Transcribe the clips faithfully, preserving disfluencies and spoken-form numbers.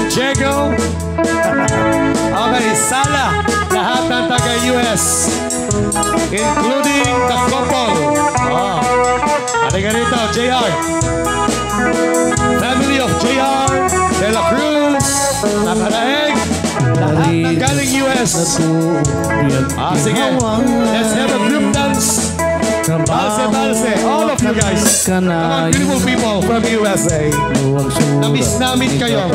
Diego. Okay, sala lahat ng taga U S, including the couple. Oh. Halika rito, J R. Family of J R De La Cruz, Nakaraeg, lahat ng galing U S. Ah, sige. Let's have a group dance. Balse, balse, all of you guys. Come on, beautiful people from U S A. Namiss namin kayo.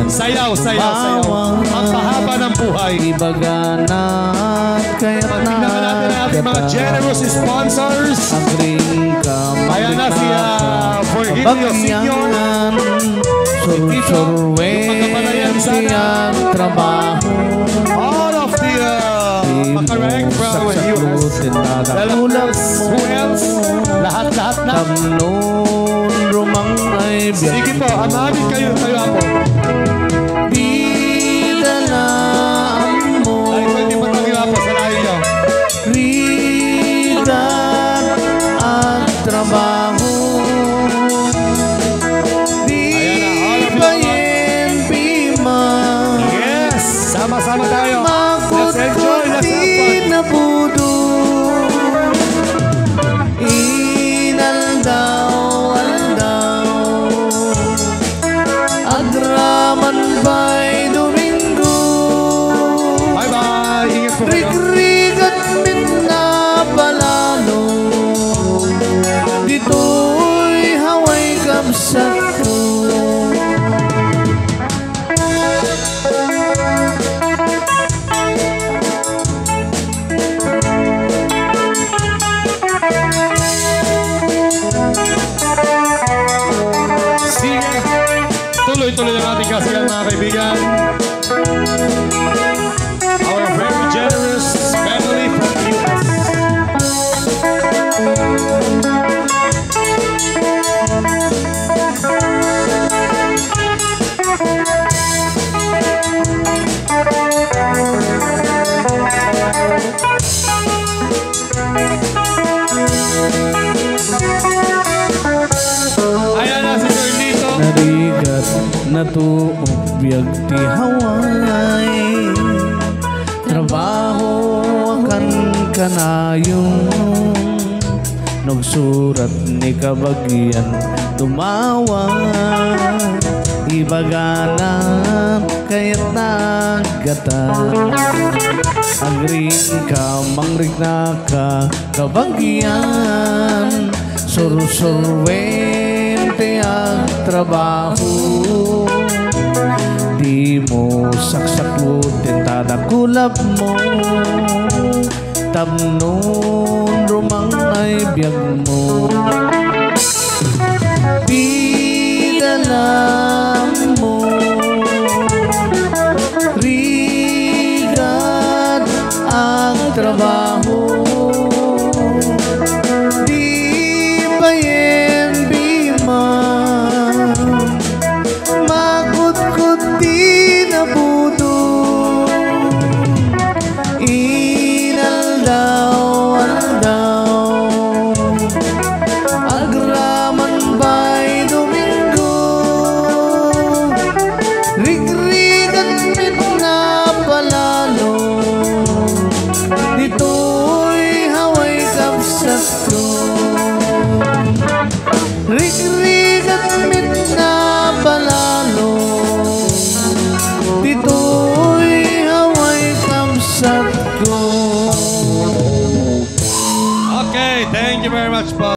Sayaw, sayaw, sayaw. Ang pahaba ng buhay. Tingnan natin ang ating mga generous sponsors. Ayan na si, ah, Virgilio Senior. Si Tito. Magkapalayan sana. All of the, uh, Makaraeg from U S. Who else? Lahat-lahat na. Sige po, aminin kayo, kayo, apo. Ay, pwede pa tayo, apo, sa layo niyo. Ayan na, all of you, all. Yes! Sama-sama tayo. Let's enjoy, let's have fun. Bye-bye. Ingat po kayo. Sige. Tuloy-tuloy ang ating kasiyahan, mga kaibigan. Our very generous family from the U S. Ayan na si Sir Lito. Narigat, natuok biag ti Hawaii. Trabaho a kan kanayon. Nagsurat ni kabagian, tumawa. Ibaganan kayat na gata. Agriingka, mangriknaka, kabagian. Sursurwen ti agtrabaho. Dimo saksakluten ta dakulapmo. Tapno rumang ay biagmo. Pidalamo, rigat agtrabaho. Di payen biman, makutkot ti nabudong. Inaldaw-aldaw, agraman bay Domingo, rigrigat met nga palalo, ditoy Hawaii kabsatko. Rigrigat met nga palalo, ditoy Hawaii kabsatko. Okay, thank you very much po.